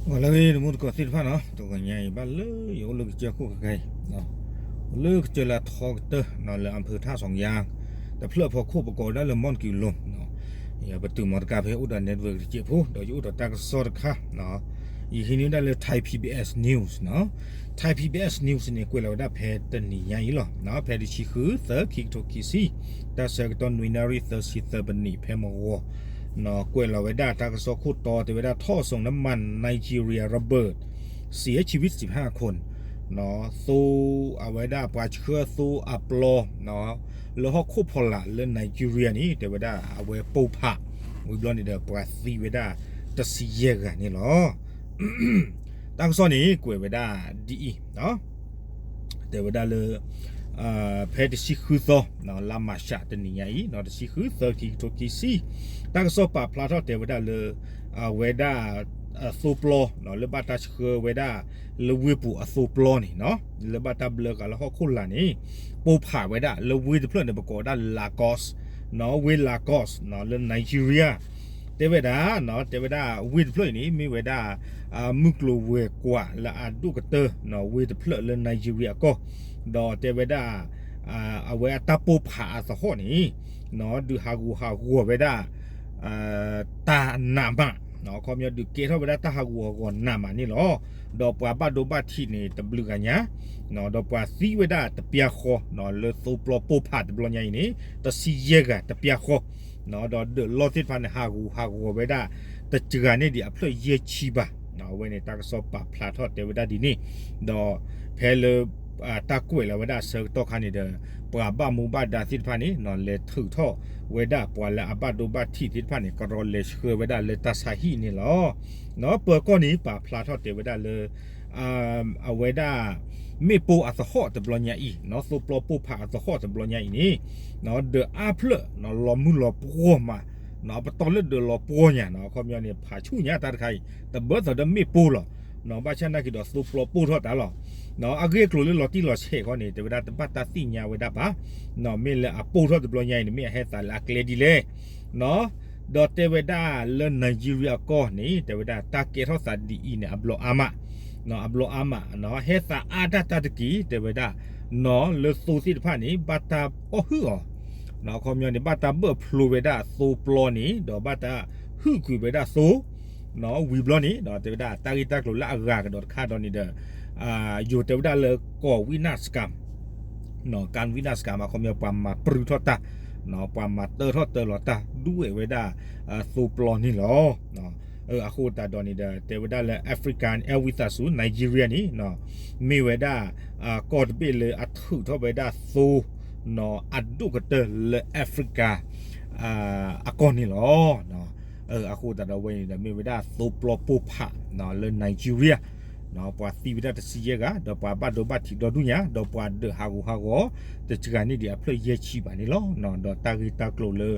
ဂီၤလၢအဂ့ၤ တမူတကိးသ့ၣ်တဖၣ်နီၤ, တဂီၤညါအံၤ ဘၣ်လၢယအိၣ်လၢကစၢၢ်ခိၣ်ခဲအံၤ, လၢကစၢၢ်လၢအထီကတၢၢ်နီၤ လၢအဖုထၣ်စီၤယါ တဖျၢၣ်ဖီခိၣ် ပကိးဝဲဒၣ်လၢ မီၣ်ကံလိ ပတုာ်မီတကါဖဲအိၣ်ဒီး network တစဲးဖိ ဒီးယအိၣ်ဒီးတၢ်ကစီၣ်တခါ, ယဟံးန့ၢ်ဝဲဒၣ်လၢ Thai PBS News နီၤ, Thai PBS News န့ၣ် ကွဲးလီၤဝဲဒၣ်ဖဲတနံၤညါအံၤလီၤ, ဖဲတဆံဃု သၢ ခံကထိခံဆံ, တၢ်ဆၢကတီၢ်နွံနၣ်ရံၣ်သၢဆံသၢပနံး ဖဲမုၢ်ဂီၤ ကွဲးလီၤဝဲဒၣ်တၢ်ကစီၣ်ခိၣ်တီ တဲဝဲဒၣ် ထီၣ်စိၤနမၢ် Nigeria ระเบิด เสียชีวิตสิบห้าคน သိအဝဲဒၣ်ပှၤဆှၢသိအပျီ လၢဟီၣ်ခိၣ်ဖီလာ်လၢ Nigeria န့ၣ် တဲဝဲဒၣ်အဝဲပိၢ်ဖး ဝံၤဘျီန့ၣ်ဒီး ပှၤသံဝဲဒၣ်တဆံယဲၢ်ဂၤန့ၣ်လီၤ. တၢ်ကစီၣ်န့ၣ် ကွဲးဝဲဒၣ်ဒ်အံၤ, တဲဝဲဒၣ်လၢ ဖဲတဆံဃုသီ လါမၢ်ၡးတနံၤညါအံၤ တဆံဃုသီ ခံကထိခံဆံ, တၢ်ကစီၣ်ပာ်ဖျါထီၣ်တဲဝဲဒၣ်လၢ အဝဲဒၣ် သိပျီ လၢဘၣ်တၢ်ဆှၢဝဲဒၣ် လၢဝ့ၢ်ပူၤအသိပျီန့ၣ် လၢဘၣ်တၢ်ဘျၢဃာ်လၢဟီၣ်ခိၣ်လာ်န့ၣ် ပိၢ်ဖးဝဲဒၣ်လၢဝ့ၢ်တဖျၢၣ်န့ၣ် ပကိးဝဲဒၣ် Lagos နီၤ, ဝ့ၢ် Lagos နီၤ လၢ Nigeria တဲဝဲဒၣ်, တဲဝဲဒၣ်ဝ့ၢ်တဖျၢၣ်အံၤန့ၣ် မ့ၢ်ဝဲဒၣ် မုၢ်ကျိၤဝဲၤကွာ်လၢအဒိၣ်ကတၢၢ် ဝ့ၢ်တဖျၢၣ်လၢ Nigeria အကီၢ်, ဒီးတဲဝဲဒၣ် အဝဲအတၢ်ပိၢ်ဖးအသဟီၣ်န့ၣ် ဒုးဟးဂူာ်ဟးဂီၤဝဲဒၣ် တၢ်နးမး, အခီပညီဒုးကဲထီၣ်ဝဲဒၣ်တၢ်ဟးဂူာ်ဟးဂီၤနးမးန့ၣ်လီၤ. ဒီးပှၤဘၣ်ဒိဘၣ်ထံးန့ၣ် တဘျုးဂၤညါ, ဒီးပှၤသံဝဲဒၣ်တပျၢ်ဃီ လၢသိပျီပိၢ်ဖးတဘျီညါအံၤန့ၣ် တဆံယဲၢ်ဂၤတပျၢ်ဃီ, ဒီးဒၢးလီၢ်သ့ၣ်တဖၣ်န့ၣ် ဟးဂူာ်ဟးဂီၤဝဲဒၣ် တစှၤန့ၢ်ဒံးအဖျၢၣ်ယဲၢ်ဆံဘၣ်. အဝဲန့ၣ် တၢ်ကစီၣ်ပာ်ဖျါထီၣ်တဲဝဲဒၣ်ဒ်န့ၣ်, ဒီးဖဲလၢ တၢ်ကွဲးလီၤဝဲဒၣ်အဆၢကတီၢ်ခါန့ၣ်ဒီး ပှၤဘၣ်မူဘၣ်ဒါသ့ၣ်တဖၣ်န့ၣ် လဲၤထုးထီၣ်ဝဲဒၣ်ပှၤလၢအဘၣ်ဒိဘၣ်ထံးသ့ၣ်တဖၣ်န့ၣ် ကရီလဲၤဆှၢဝဲဒၣ်လၢတၢ်ဆါဟံၣ်န့ၣ်လီၤ. ပၢၤကီၢ်န့ၣ် ပာ်ဖျါထီၣ်တဲဝဲဒၣ်လၢ အဝဲဒၣ် မ့ၣ်ပိၢ်အသဟီၣ်တဘျီညါအံၤ သိပျီပိၢ်ဖးအသဟီၣ်တဘျီညါအံၤန့ၣ် ဒီးအါဖျၢၣ် လီၤမုၢ်လီၤပှီၢ်မး, ပတီၢ်လၢဒၢးလီၤပှီၢ်ညါ အခီပညီန့ၣ် ဖးဆူၣ်ညါတၢ်တခါအံၤ တဘၢသးဒီးမ့ၣ်ပိၢ်လီၤ. ဘၣ်ဆၣ်နာ်က့ၤဒီးသိပျီပိၢ်ထီၣ်တၢ်လီၤ. အဂ့ၢ်အကျိၤလၢလီၤတံၢ်လီၤဆဲးခီန့ၣ် တဲဝဲဒၣ်တဘၣ်တၢ်သ့ၣ်ညါဝဲဒၣ်ဘၣ်, မ့ၢ်လၢအပိၢ်ထီၣ်တဘျီညါအံၤန့ၣ် မ့ၢ်အဟဲသးလၢအကျဲဒ်လဲၣ် ဒီးတဲဝဲဒၣ်လၢ Nigeria အကီၢ်န့ၣ် တဲဝဲဒၣ်တၢ်ကဲထီၣ်သးဒ်အံၤန့ၣ် အဘျီအါမး, အဘျီအါမး ဟဲသးအါတၢ်တၢ်တက့ၢ် တဲဝဲဒၣ် လၢသိသ့ၣ်တဖၣ်န့ၣ် ဘၣ်တၢ်အီၣ်ဟုၣ်အီၤ, အခီပညီန့ၣ် ဘၣ်တၢ်ဘၢၣ်ဖျိဝဲဒၣ်သိပျီန့ၣ် ဒီးဘၣ်တၢ်ဟုၣ်ကွံာ်ဝဲဒၣ်သိ ဝံၤဘျီန့ၣ် တဲဝဲဒၣ်တၢ်ဂ့ၢ်တၢ်ကျိၤလၢအဂၤကဒီးတခါဒီးန့ၣ်ဒီး ယိၤတဲဝဲဒၣ်လၢ ကီၢ်ဝံနၢ်စကၢမ် ကၣ်ဝံနၢ်စကၢမ် အခီပညီ ပှၤမၤပြူထီၣ်တၢ်, ပှၤမၤတၢထီၣ်တၢလီၤတၢ် ဒွဲၣ်ဝဲဒၣ် သိပျီန့ၣ်လီၤ. အဃိသတးဒီးန့ၣ်ဒီး တဲဝဲဒၣ်လၢ Africa အဝံသးစူၤ Nigeria န့ၣ် မ့ၢ်ဝဲဒၣ် ကီၢ်တဘ့ၣ်လၢအထုးထီၣ်ဝဲဒၣ်သိ အဒိၣ်ကတၢၢ်လၢ Africa အကီၢ်န့ၣ်လီၤ. အဃိသတးဒီးဝဲန့ၣ်ဒီး မ့ၢ်ဝဲဒၣ်သိပျီပိၢ်ဖး လၢ Nigeria ပှၤသံဝဲဒၣ်တဆံယဲၢ်ဂၤ ဒီးပှၤဘၣ်ဒိဘၣ်ထံးဒီဒူၣ်ညါ ဒီးပှၤဒၢးဟးဂူာ်ဟးဂီၤ တစှၤန့ၢ်ဒံးအဖျၢၣ်ယဲၢ်ဆံဘၣ်န့ၣ်လီၤ. ဒီးတၢ်ဂ့ၢ်တၢ်ကျိၤလၢ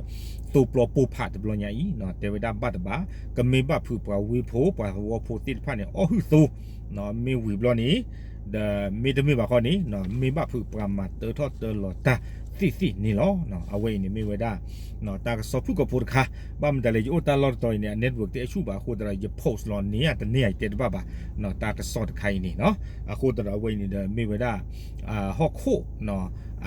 သိပျီပိၢ်ဖးတဘျီညါအံၤ တဲဝဲဒၣ်ဘၣ်တဘၣ် ကမ့ၢ်ဘၣ်ဖုးပှၤဝ့ၢ်ဖိ ပှၤသဝီဖိသ့ၣ်တဖၣ်န့ၣ် အီၣ်ဟုၣ်သိ မ့ၢ်ဝံၤဘျီန့ၣ် ဒီးမ့တမ့ၢ်ဘၣ်ဃီန့ၣ် မ့ၢ်ဘၣ်ဖုးပှၤမၤတၢထီၣ်တၢလီၤတၢ်သ့ၣ်သ့ၣ်န့ၣ်လီၤ. အဝဲအံၤန့ၣ်မ့ၢ်ဝဲဒၣ် တၢ်ကစီၣ်ဖုၣ်ကိာ်ဖိတခါ, ဘၣ်မတၤလဲၣ် ယအိၣ်တၢ်လီၢ်တတီၤအံၤန့ၣ် အ network တအဲၣ်ဆူၣ်ဘၣ်အဃိသတးဒီး ယ post လီၤန့ၢ်ဧါတန့ၢ်ဧါ ယတဲတဘၣ်ဘၣ် တၢ်ကစီၣ်တခါအံၤန့ၣ်. အဃိသတးဒီးအဝဲအံၤန့ၣ်ဒီး မ့ၢ်ဝဲဒၣ် ဟီၣ်ခိၣ်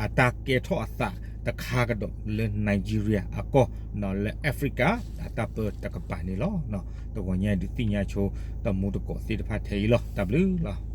အတၢ်ကဲထီၣ်အသးတခါကဒီးလၢ Nigeria အကီၢ် လၢ Africa အတၢ်ပၢတကပၤန့ၣ်လီၤ. တဂီၤညါအံၤဒုးသ့ၣ်ညါဆိ တမူတကိးသ့ၣ်တဖၣ်ထဲအံၤလီၤ. တၢ်ဘျုးလီၤ.